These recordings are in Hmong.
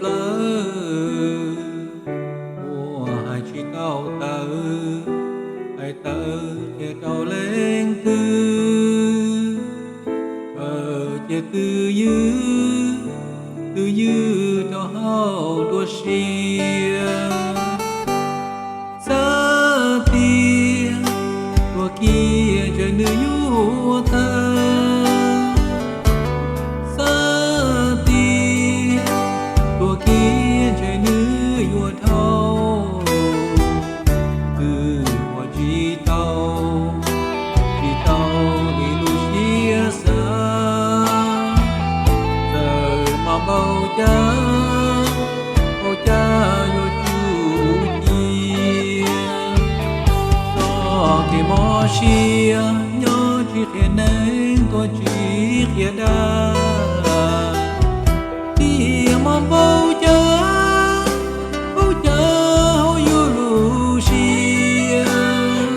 lawm, uas hais tsis tau tawv, hais tawv cia rau leej twg, khaws cia twj ywm, twj ywm rau hauv dua siab. Xav tias tuag kiag ntshe nws yuav tag, xav tias tuag kiag ntshe nws yuav dhau, twb ua tsis tau, tsis tau li lub siab xav. Txawm mas npaum cas, npaum cas yuav tsum cia, txoj kev mob siab nyob tsis qhia neeg, tuag tsis qhia dag. Tiam mas npaum cas, npaum cas hauv yus lub siab,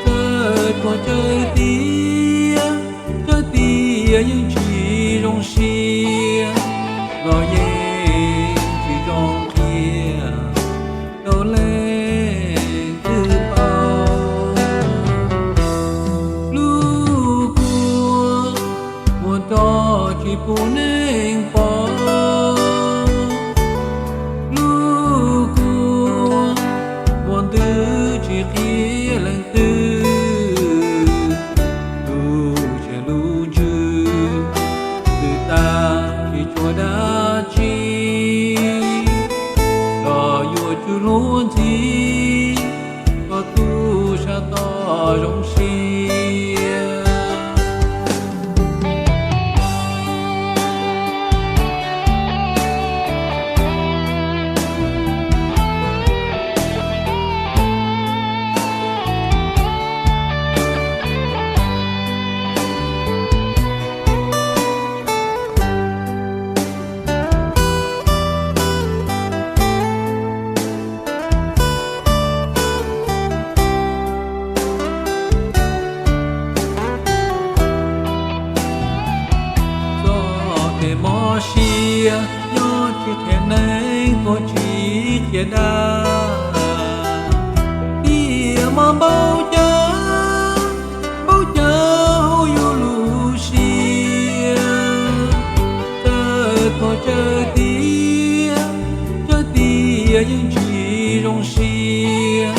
txawm tuag tsawg tiag, tsawg tiag yeej tsis zoo siab, los yeej tsis zoo qhia rau leej twg paub. Lub kua muag rog tsis pub neeg pom, lub kua muag ntws tsis qhia leej twg, lub siab lub ntsws ntws tag tsis tshuav dab tsi, los yuav tsum luag ntxhi kom tus sab tod zoo siab. Txoj kev mob siab nyob tsis qhia neeg, tuag tsis qhia dag. Tiam mas npaum cas, npaum cas hauv yus lub siab, txawm tuag tsawg tiag, tsawg tiag yeej tsis zoo siab,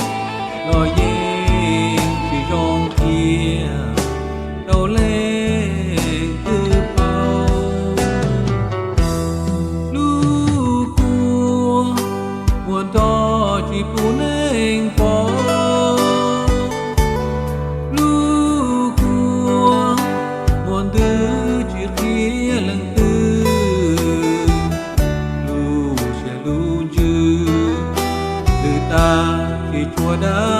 los yeej tsis zoo qhia rau leej twg paub. Lub kua muag nrog tsis pub neeg pom, lub kua muag ntws tsis qhia leej twg, lub siab lub ntsws ntws tag tsis tshuav dab